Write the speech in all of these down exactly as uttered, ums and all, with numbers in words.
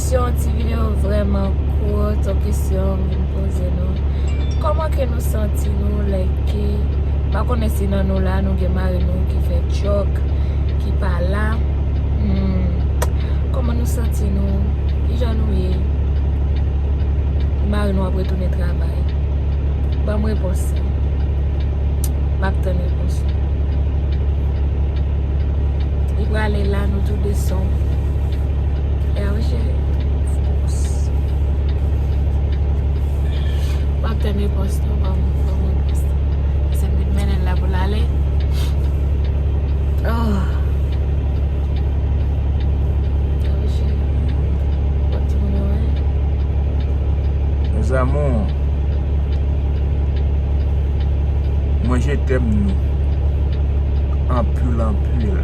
Se yon ti videyo vrèman kout, yon kesyon m vin poze nou. Kòman ke nou santi nou lè ke, m pa konnen si nan nou la, nou gen mari nou ki fè djòb, ki pa la. Hmm. Kòman nou santi nou? Kijan nou ye? Mari nou ap retounen travay. Ban m repons sa. M ap tann repons ou. Li prale la, nou tou desann. E a wi, cheri. Of course. M ap tann repons nou, ban m, ban m repons nou. Se m vin mennen l la pou l ale. Oh. A wi, cheri. Bon, ti moun yo, wi. Mes amours, mwen je t'aime nou anpil, anpil.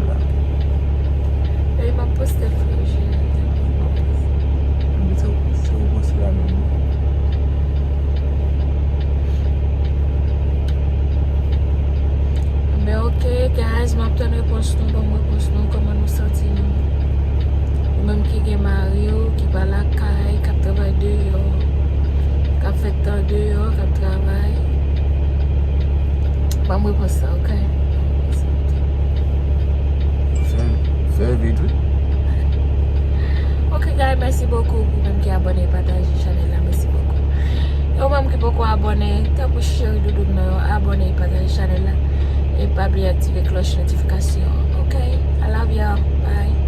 Baby, m ap poste l pou ou, cheri. Ebyen, se, se ou poste la menm. Men ok, guys, m ap tann repons nou, ban m repons nou, kòman nou santi nou. Ou menm ki gen mari w, ki pa lakay, k ap travay deyò, k ap fè tan deyò, k ap travay. Ban m repons sa, ok? Fè, fè vit, wi. Ok, guys, mèsi bokou pou menm ki abòne, pataje chanèl la, mèsi bokou. E ou menm ki poko abòne, tanpri cheri doudou m nan yo, abòne, pataje chanèl la. E pa bliye aktive klòch notifikasyon, ok? I love y'all. Bye.